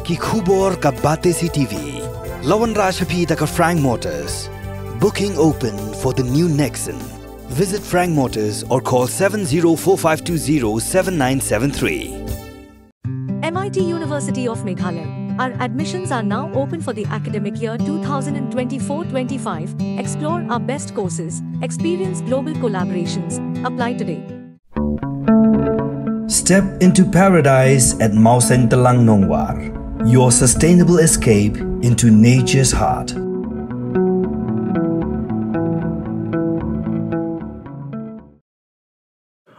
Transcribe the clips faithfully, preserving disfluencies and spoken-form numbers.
Ki khubor ka Batesi T V. La wanrah sha phi da ka Frank Motors. Booking open for the new Nexon. Visit Frank Motors or call seven zero four five two zero seven nine seven three. M I T University of Meghalaya. Our admissions are now open for the academic year twenty twenty-four twenty-five. Explore our best courses, experience global collaborations. Apply today. Step into paradise at Mawsynram Nongwar, your sustainable escape into nature's heart.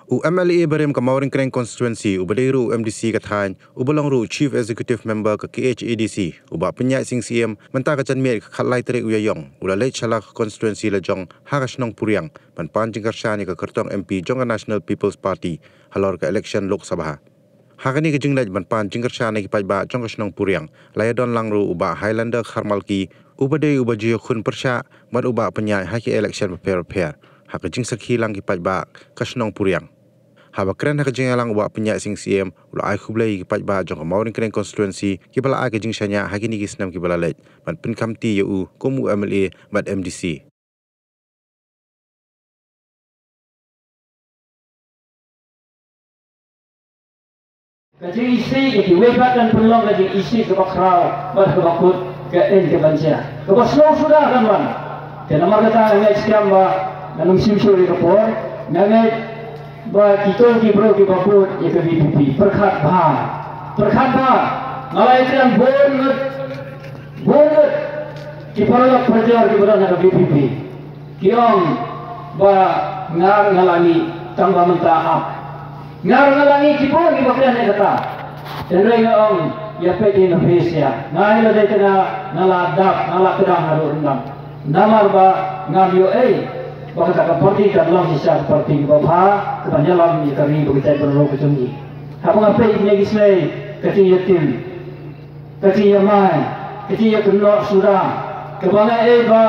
U M L A barim ka Mawryngkneng constituency, uba dei ruh u M D C ka thaiñ, uba long ruh u Chief Executive Member ka K H A D C, u Bah Pynïaid Sing Syiem, mynta ka janmiet ka khatlai tarik u Ïaïong, u la leit sha la ka constituency lajong ha ka shnong Puriang, ban pan jingkyrshan ïa ka kyrtong M P jong ka National People's Party halor ka election Lok Sabha. Ha kane ka jingleit ban pan jingkyrshan ïa ki paidbah jong ka shnong Puriang, la ïadon lang ruh u Bah Highlander Kharmalki, uba dei uba ju ïakhun pyrshah bad u Bah Pynïaid ha ki election bapher bapher. Ha ka jingsakhi lang ki paidbah ka shnong Puriang. Haba kren ha ka jingïalang u Bah Pynïaid Sing Syiem, u la ai khublei ïa ki paidbah jong ka Mawryngkneng constituency kiba la ai ka jingshaniah ha kine ki snem kiba la leit, ban pynkhamti ïa u kum u M L A bad M D C. Ka jingisih ïa kiwei pat kan pynlong ka jingisih kaba khraw bad kaba kut, kaei kaban jia. Kaba sngewsih kan wan. Te namar kata nga ngeit skhem ba ngan ym shim shuh ïa ka por, nga ngeit ba kito ki briew kiba bud ïa ka V P P, pyrkhat bha. Pyrkhat bha. Nga la ïakren bun ngut, bun ngut ki paralok parajor kiba don ha ka V P P. Ki ong ba nga ruh nga la mih tang ba mynta ap. Nga ruh nga la mih, ki bun kiba kren ïa kata. Hynrei nga ong ïa peit ïa na phi sha nga, ïa lade te nga, nga la dap, nga la kdang haduh ryndang. Namar ba ngam ïohi ba kata ka party kan long shisha ka party kaba bha, kaban ïalam ïa ka ri bad ka jaitbynriew ka jong ngi. Haba nga peit ïa kine ki snei, ka jingïatim, ka jingïamai, ka jingïakynnoh suda, kaba nga ïohi ba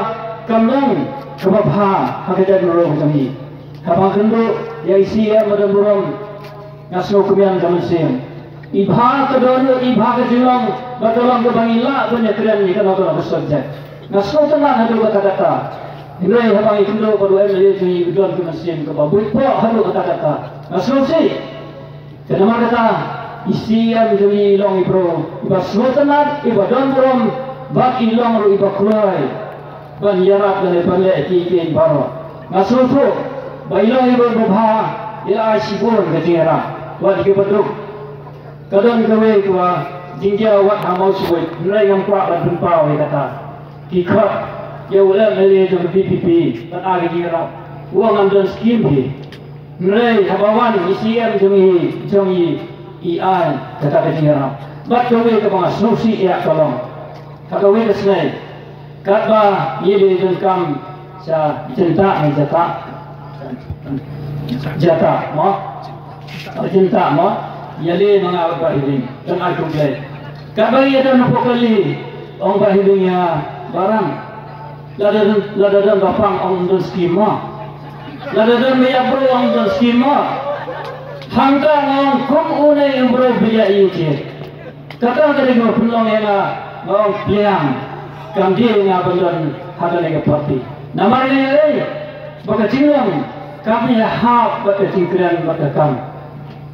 kam long kaba bha ha ka jaitbynriew ka jong ngi. Haba nga kynduh ïa i C E M ba don burom, nga sngewkmen ka mynsiem. I bha ka dohnud, i bha ka jinglong, bad ka long kaba ngi lah ban ïakren ïa kano kano ka subject. Nga sngewtynnat haduh katta katta. Hynrei haba nga kynduh bad u M L A jong ngi, u don ka mynsiem kaba buit poh haduh katta katta. Nga sngewsih. Te namar kata, i C E M jong ngi i long i briew iba sngewtynnat, iba don burom, bad i long ruh iba kloi ban ïarap lane ban leh kiei kiei baroh. Nga sngewthuh ba i long i briew ba bha, i la ai shibun ka jingïarap. Wat ïa kiba duk, ka don kawei kaba jingjia wat ha Mawshbuit, hynrei ngam kwah ban pynpaw ïa kata. Ki khot ïa u M L A jong ka V P P ban ai ka jingïarap. U ong ngam don skim hi. Hynrei haba wan i C E M jong ngi, jong ngi, i ai kata ka jingïarap. Bad kawei kaba nga sngewsih ïa ka long, ha kawei ka snei, katba ngi dei donkam sha Jintah ne Jatah, Jatah mo, Jintah mo, ïaleh ma nga bad Bah Hibing, don ai khublei. Katba ngi ïadon hapoh kali, ong Bah Hibing ïa Bah Rang, lada don, lada don ba pang ong don skim mo. Lada don ba ïap briew ong don skim mo. Hangta nga ong kum une u briew ba ïa ïeit. Kata ka dei kaba pynlong ïa nga, nga ong pliang. Kam dei ïa nga ban don ha kane ka party. Namar nga ïohi ba ka jinglong kam ïahap bad ka jingkren bad ka kam.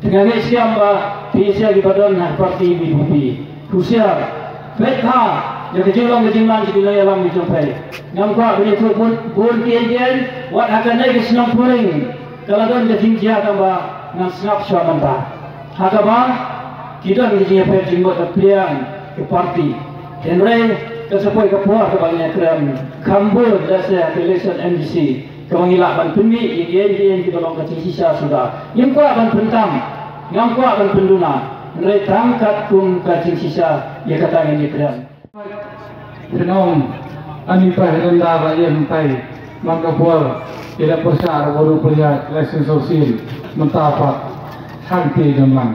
Te nga ngeit skhem ba phi sha kiba don ha party V P P, husiar, peit bha ïa ka jinglong ka jingman jong ki nongïalam ki jong phi. Ngam kwah ban ïathuh bun bun kiei kiei, wat ha kane ka shnong Puriang ka la don ka jingjia tang ba ngan sngap shuwa mynta. Ha kaba ki don ka jingïapher jingmut ka pliang ka party. Hynrei ka sa poi ka por kaba ngi ïakren kham bun lehse ha ka election M D C. Kaba ngi lah ban pynmih ïa kiei kiei kiba long ka jingshisha suda. Ngim kwah ban pyntam, ngam kwah ban pynduna, hynrei tang katkum ka jingshisha ïa kata ngin ïakren. Pynong ani pa hynda ba ïa myntai man ka por ïa da pyrshah ra baru pyrshah election sosial mynta pat hangte ngan lang.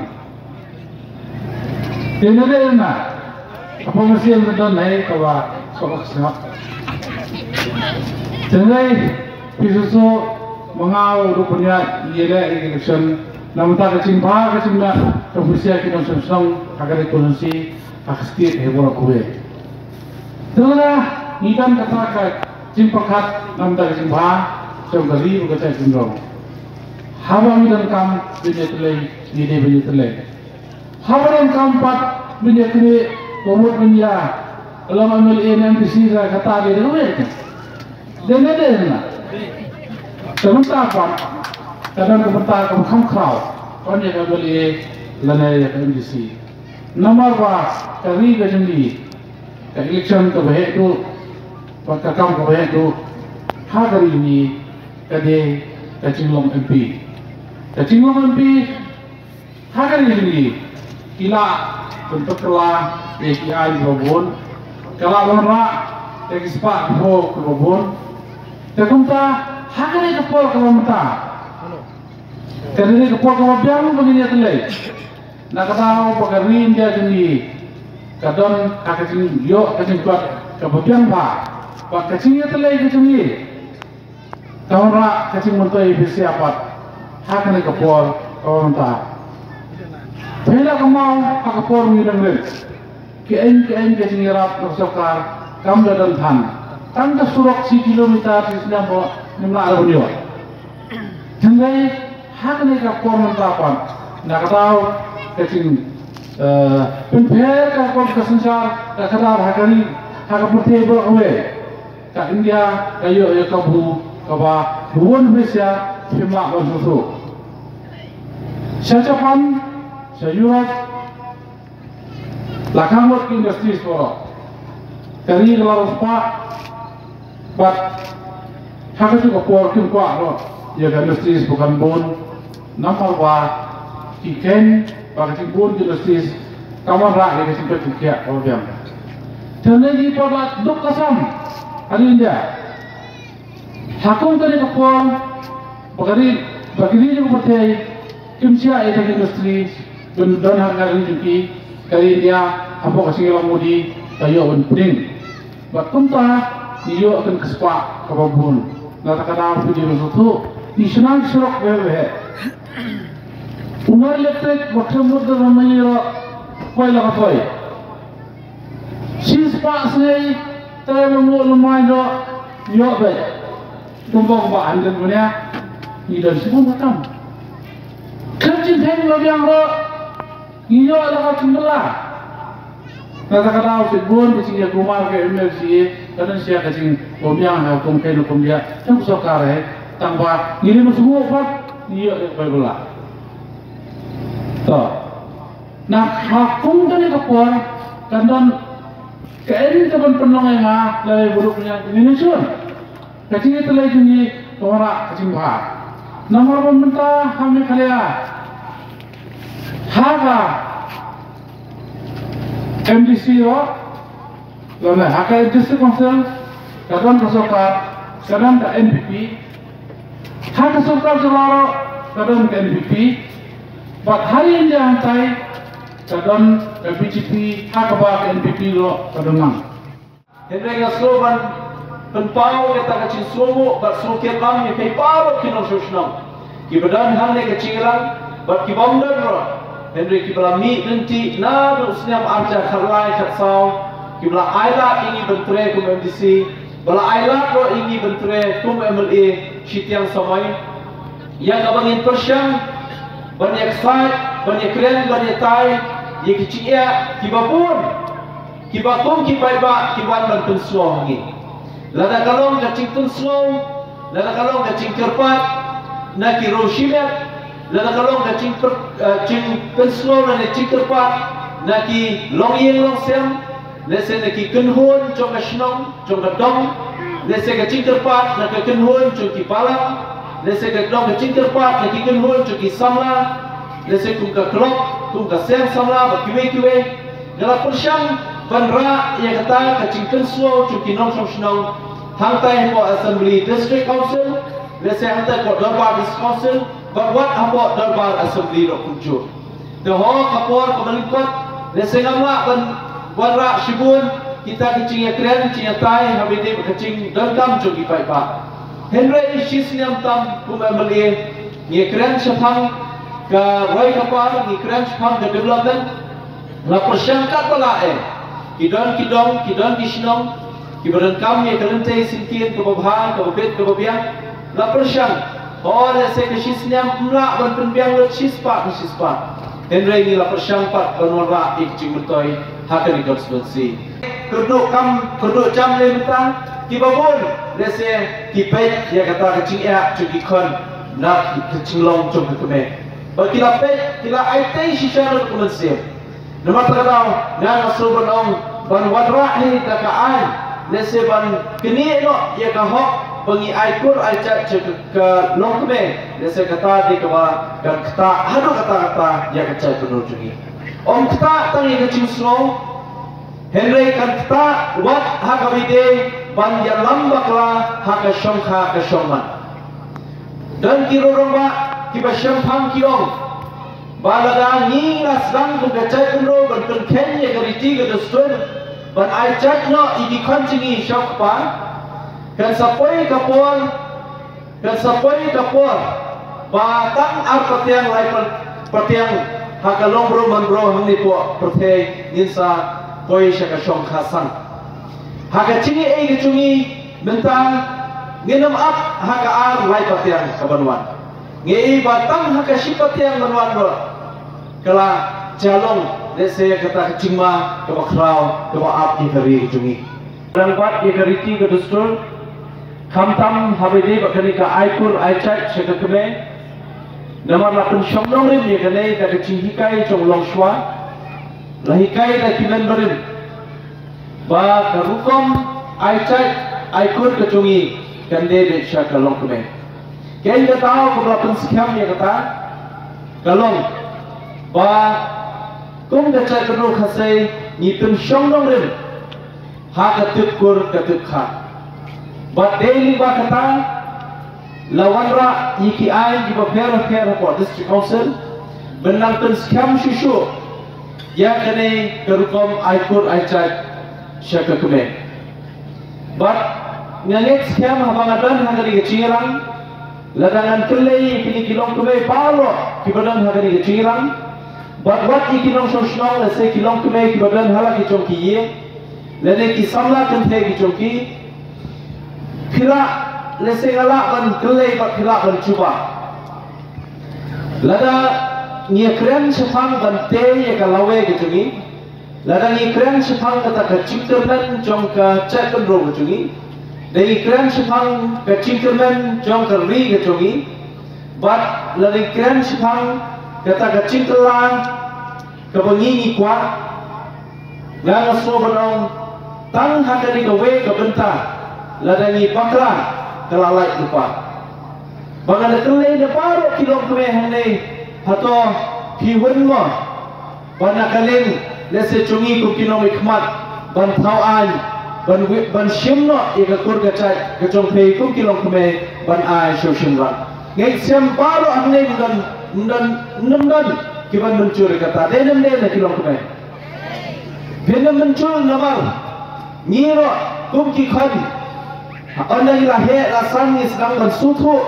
Te na dei na, apa masih yang don nai kawa kawa sngap. Te nai, pisusu mangau du punya yele election. Namta ka chimpa ka chimna ka pusia ki don song song ka ka konstituensi. Ha ka state hi baroh kawei. Te lada ngi don kata ka jingpyrkhat, namar ka jingbha jong ka ri bad ka jaitbynriew, haba ngi donkam ban ïatrei, ngi dei ban ïatrei. Haba donkam pat ban ïaknieh, ban mut ban ïa long M L A ne M D C, kata ka dei kawei. Dei ne dei na. Te mynta pat ka don ka bynta kaba kham khraw ban ïa ka M L A lane ïa ka M D C. Namar ba ka ri ka jong ngi, ka election kaba heh duh bad ka kam kaba heh duh ha ka ri ngi ka dei ka jinglong M P. Ka jinglong M P ha ka ri jong ngi ki lah ban pynkylla ïa ki aiñ kiba bun, ka lah ban wanrah ïa ki spah kpoh kiba bun. Te kumta ha kane ka por kaba mynta, ka dei ka por kaba biang ba ngin ïatrei. Na ka daw ba ka ri India jong ngi ka don ha ka jingïoh ka jingkot kaba biang bha, bad ka jingïatrei ka jong ngi ka wanrah ka jingmyntoi pisa pat ha kane ka por kaba mynta. Phi la kynmaw ha ka por ngi dang rit, kaei kaei ka jingïarap na ka sorkar kam da don than. Tang ka surok shi kilometer shi snem ba ngim lah ban ïoh. Hynrei ha kane ka por mynta pat, na ka daw ka jing, eh, pynpher ka por ka synshar ka khadar ha ka ri, ha ka pyrthei baroh kawei, ka India ka ïoh ïa ka bru kaba bun pisa, phim lah ban sngewthuh. Sha Japan, sha Europe, la khang lut ki industries baroh. Ka ri ka la riewspah, bad ha kajuh ka por kim kwah ruh ïa ka industries ba kan bun, namar ba ki kheiñ ba ka jingbun ki industries ka wanrah ïa ka jingpeit jingkhiah kaba biang. Te ngi pat la duk ka sam ha ri India. Ha kum kane ka por ba ka ri, ba ki ri jong ka pyrthei kim shah ïa ka industry ban don ha ka ri jong ki, ka ri India hapoh ka jingïalam Modi ka ïoh ban pdiang. Bad kumta ngi ïoh ka spah kaba bun. Na kata ka daw phi dei ban sngewthuh, ngi shna ki surok bha bha. U Ngar Electric ba khlem mut da ma ngi ruh, poi la ka poi. Shispah sngi te lyngngoh lyngngoh ïoh, ïoh beit. Kumba ba hynrei mynta ngi don shibun ka kam. Khlem jingkheiñ ba biang ruh ngi ïoh la ka jingbylla. Na kata ka daw shibun ka jingïakhun ka M L C A ka don sha ka jingpynbiang ha kum kheiñ kum biang jong ka sorkar eh. Tang ba ngi lim sngewbha ngi ïoh ïa ka bylla. To. Na ha kum kane ka por kan don kaei kaban pynlong ïa nga lane baroh pynïaid ngi nation. Ka jingïatrei jong ngi ka wanrah ka jingbha. Namar ba mynta ha Meghalaya ha ka M D C ruh, lane ha ka District Council ka don ka sorkar, ka don ka N P P. Ha ka sorkar jylla ruh ka don ka N P P. Bad ha ri India hangtai ka don ka B J P, ha kaba ka N P P ruh ka don lang. Hynrei nga sngewbha ban pynpaw kata ka jingsngewnguh bad sngewkyrpad ïa phi baroh ki nongshong shnong kiba don hangne ka jingïalang bad ki bym don ruh, hynrei kiba la mih lynti naduh snem ar hajar khatlai khatsaw, kiba la ailad ïa ngi ban trei kum M D C, ba la ailad ruh ïa ngi ban trei kum M L A shiteng samoi. Ïa kaba ngin pyrshang ban ïa ksaid, ban ïa kren, ban ïa tai ïa ki jingeh kiba bun, kiba kum ki paidbah ki wan ban pynsngew ha ngi. Lada ka long ka jingpynsngew, lada ka long ka jingkyrpad na ki riew shimet, lada ka long ka jingpyr-, eh, jingpynsngew lane jingkyrpad na ki longïing longsem, lehse na ki kynhun jong ka shnong, jong ka dong, lehse ka jingkyrpad na ka kynhun jong ki balang, lehse ka long ka jingkyrpad na ki kynhun jong ki samla, lehse kum ka club, kum ka seng samla bad kiwei kiwei. Nga la pyrshang ban rah ïa kata ka jingpynsngew jong ki nongshong shnong hangtai hapoh Assembly District Council, lehse hangtai hapoh Dorbar District Council, bad wat hapoh Dorbar Assembly ruh kumjuh. Te ha ka por kaba lyngkot, lehse ngam lah ban wanrah shibun kita ki jingïakren jingïatai ha ba ïadei bad ka jingdonkam jong ki paidbah. Hynrei shi snem tam kum M L A ngi kren shaphang ka roi ka par, ngi kren shaphang ka development. Nga pyrshang katba lah eh. Ki don ki dong, ki don ki shnong, kiba donkam ïa ka lynti syngkien kaba bha, kaba bit, kaba biang. Nga pyrshang, oh, lehse ka shi snem ym lah ban pynbiang lut shispah, shispah. Hynrei ngi la pyrshang pat ban wanrah ïa ka jingmyntoi ha kane ka constituency. Kyrduh kam, kyrduh jam lei mynta, kiba bun lehse ki peit ïa kata ka jingeh jong ki khun na ka jinglong jong ka kmie. Ba ki la peit, ki la aiti shisha na ka mynsiem. Namar kata ka daw, nga nga shu ban ong, ban wanrah hi da ka aiñ, lehse ban knieh noh ïa ka hok ba ngi ai kur ai jait sha ka, ka longkmie, lehse kata dei kaba kan ktah haduh katta katta ïa ka jaitbynriew jong ngi. Ym ktah tang ïa ka jingsngew, hynrei kan ktah wat ha kaba ïadei ban ïalam bakla ha ka shongkha ka shongman. Don ki rangbah kiba shemphang ki ong ba lada ngi la sdang kum ka jaitbynriew ban pynkheiñ ïa ka riti ka dustur, ban ai jait noh ïa ki khun jong ngi sha u kpa, kan sa poi ka por, kan sa poi ka por ba tang ar patiang lai pa-, patiang ha ka long bru man bru hangne hapoh pyrthei ngin sa poi sha ka shongkha sang. Ha ka jingïaei ka jong ngi mynta ngin ym ap ha ka ar lai patiang ka ban wan. Ngi ïohi ba tang ha ka shi patiang ban wan ruh ka la jia long lehse kata ka jingma kaba khraw kaba ap ïa ka ri ka jong ngi. Nang bat ïa ka riti ka dustur, khamtam haba ïadei bad kane ka ai kur ai jait sha ka kmie. Namar la pynshong nongrim ïa kane da ka jinghikai jong u longshuwa. La hikai da ki men barim ba ka rukom ai jait ai kur ka jong ngi kan dei beit sha ka longkmie. Kein ka daw kaba la pynskhem ïa kata ka long ba kum ka jaitbynriew Khasi ngi pynshong nongrim ha ka tip kur ka tip kha. Bad dei lyngba kata la wanrah ïa ki aiñ kiba pher pher hapoh District Council ban nang pynskhem shuh shuh ïa kane ka rukom ai kur ai jait sha ka kmie. Bad nga ngeit skhem haba nga don ha kane ka jingïalang, lada ngan kylli ïa kine ki longkmie baroh kiba don ha kane ka jingïalang, bad wat ïa ki nongshong shnong lehse ki longkmie kiba don ha la ki jong ki ïing lane ki samla kynthei ki jong ki, phi lah lehse nga lah ban kylli bad phi lah ban jubab. Lada ngi kren shaphang ban tei ïa ka lawei ka jong ngi, lada ngi kren shaphang kata ka jingkyrmen jong ka jaitbynriew ka jong ngi, lada ngi kren shaphang ka jingkyrmen jong ka ri ka jong ngi, bad lada ngi kren shaphang kata ka jingkylla kaba ngi ngi kwah, nga nga sngew ban ong tang ha kane kawei ka bynta lada ngi bakla ka la lait lypa. Ba nga da kylli na baroh ki longkmie hangne, hato phi win mo ba na ka liang lehse jong ngi kum ki nongmihkhmat ban thaw aiñ, ban wi-, ban shim noh ïa ka kur ka jait ka jong phi kum ki longkmie ban ai sha u shynrang. Ngeit skhem baroh hangne ym don, ym don, ym don kiban mynjur ïa kata. Dei ne ym dei na ki longkmie? Phin ym mynjur namar ngi ruh kum ki khun, ynda ngi la heh la san ngi sdang ban sngewthuh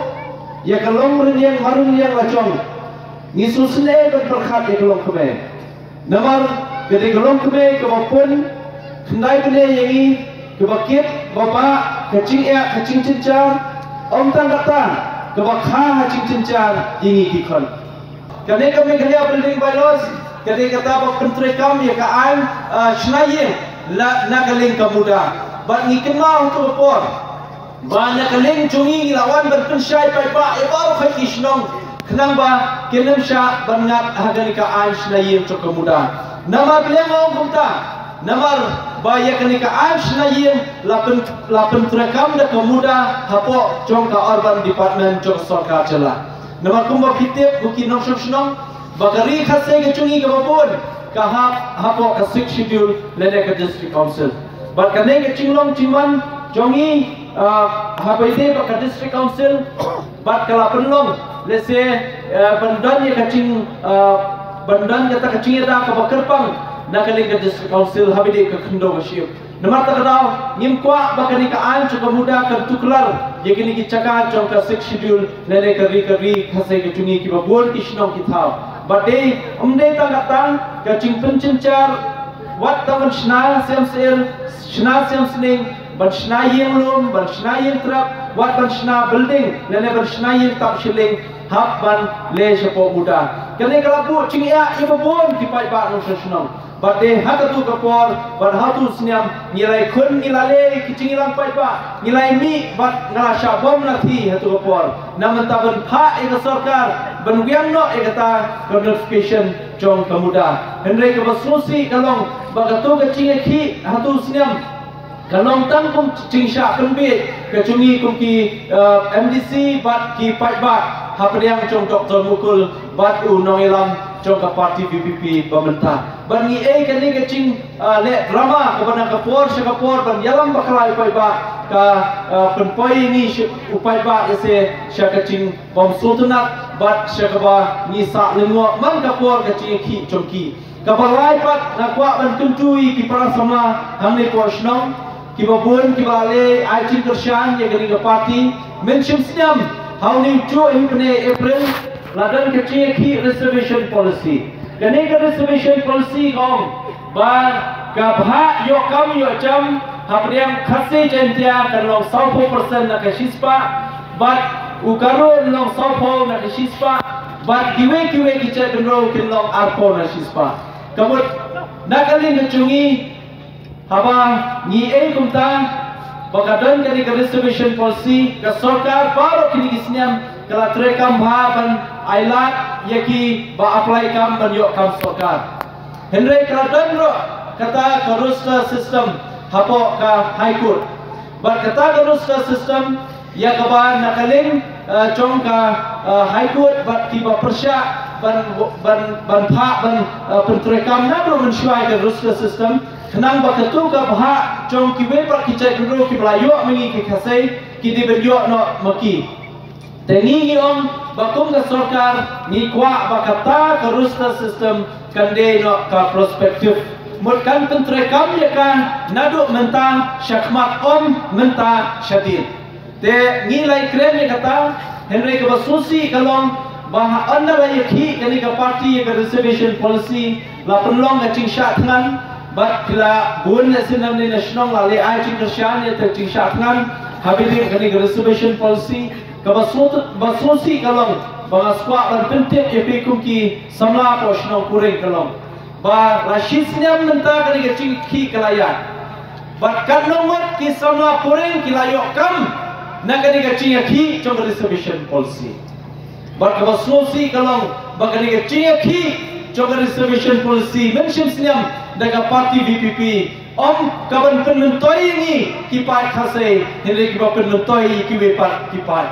ïa ka long rynïeng mar rynïeng la jong. Ngi sngewsynei ban pyrkhat ïa ka longkmie. Namar ka dei ka longkmie kaba pun khyndai bnai ïa ngi, kaba kit ba bah ka jingeh ka jingjynjar, ym tang kata kaba kha ha jingjynjar ïa ngi ki khun. Kane ka Meghalaya Building Bylaws ka dei kata ba pyntreikam ïa ka aiñ, ah, shna ïing la na ka liang ka MUDA. Bad ngi kynmaw ha kata ka por ba na ka liang jong ngi ngi la wan ban pynshai paidbah ïa baroh khoit ki shnong khnang ba kin ym shah ban ngat ha kane ka aiñ shna ïing jong ka MUDA. Namar balei nga ong kumta? Namar ba ïa kane ka aiñ shna ïing la pyn, la pyntreikam da ka MUDA hapoh jong ka Urban Department jong ka sorkar jylla. Namar kumba phi tip ko ki nongshong shnong, ba ka ri Khasi ka jong ngi kaba bun ka hap hapoh ka Sixth Schedule lane ka District Council. Bad kane ka jinglong jingman jong ngi, ah, haba ïadei bad ka District Council, bad ka la pynlong lehse, eh, ban don ïa ka jing, ah, ban don kata ka jingïada kaba kyrpang na ka liang ka District Council haba ïadei ka khyndew ka shyiap. Namar kata ka daw ngim kwah ba kane ka aiñ jong ka MUDA kan tuklar ïa kine ki jaka jong ka Sixth Schedule lane ka ri, ka ri Khasi ka jong ngi kiba bun ki shnong ki thaw. Bad dei, ym dei tang kata, Ka jingpynjynjar, wat tang ban shna siam sir, shna siam sning, ban shna ïing lum, ban shna ïing trep, wat ban shna building, lane ban shna ïing tap shilling, hap ban leh shapoh muda. Kane ka la buh jingeh ïa ba bun ki paidbah nongshong shnong. Bad dei ha katu ka por, bad ha tu sniam, ngi la khun, ngi la leh ki jingïalang paidbah, ngi la mih, bad nga la shah bom na thi ha tu ka por. Na mynta ban phah ïa ka sorkar, ban wiang noh ïa kata ka notification jong ka muda. Hynrei kaba sngewsih ka long, ba katu ka jingïakhih ha tu sniam, ka long tang kum jingshah pynbeit ka jong ngi kum ki, eh, M D C bad ki paidbah hapdeng jong Doktor Mukul bad u nongïalam jong ka party V P P ba mynta. Bad ngi ei kane ka jing, eh, leh drama kaba na ka por sha ka por ban ïalam bakla u paidbah ka, eh, pynpoi ngi sha u paidbah ïa se sha ka jing bym sngewtynnat bad sha kaba ngi sah lyngngoh man ka por ka jingïakhih jong ki. Kaba lai pat nga kwah ban kyntu ïa ki para samla hangne poh shnong, kiba bun kiba leh ai jingkyrshan ïa kane ka party, mynshem sniam ha une u juh hi bnai April, la don ka jingïakhih reservation policy. Kane ka reservation policy ka ong ba ka bhah ïoh kam ïoh jam hapdeng Khasi Jaintia kan long sawphew percent na ka shispah, bad u Garo kan long sawphew na ka shispah, bad kiwei kiwei ki jaitbynriew kin long arphew na shispah. Ka mut na ka liang ka jong ngi, haba ngi ei kumta ba ka don kane ka reservation policy, ka sorkar baroh kine ki sniam ka la treikam bha ban ailad ïa kiba apply kam ban ïoh kam sorkar. Hynrei ka la don ruh kata ka roster system hapoh ka High Court. Bad kata ka roster system ïa kaba na ka liang, eh, jong ka, eh, High Court bad kiba pyrshah ban, ban, ban phah ban, eh, pyntreikam naduh mynshuwa ïa ka roster system, khnang ba katu ka bhah jong kiwei pat ki jaitbynriew kiba la ïoh ma ngi ki Khasi ki dei ban ïoh noh ma ki. Te ngi ngi ong ba kum ka sorkar ngi kwah ba kata ka roster system kan dei noh ka prospective. Mut kan pyntreikam ïa ka naduh mynta shakhmat, ym mynta shadien. Te ngi la ïakren ïa kata, hynrei kaba sngewsih ka long ba ha ynda la ïakhih kane ka party ïa ka reservation policy, la pynlong ka jingshah thngan, bad ki la bun na sien na shnong la leh ai jingkyrshan ïa ka jingshah thngan ha bynta kane ka reservation policy. Kaba sngewsih, ba sngewsih ka long ba nga kwah ban pyntip ïa phi kum ki samla poh shnong Puring ka long ba la shi snem mynta kane ka jingïakhih ka la ïaid. Bad katno ngut ki samla Puring ki la ïoh kam na kane ka jingïakhih jong ka reservation policy. Bad kaba sngewsih ka long ba kane ka jingïakhih jong ka reservation policy mynshem snem da ka party V P P, ym ka ban pynmyntoi ïa ngi ki paid Khasi, hynrei kiba pynmyntoi ïa kiwei pat ki paid.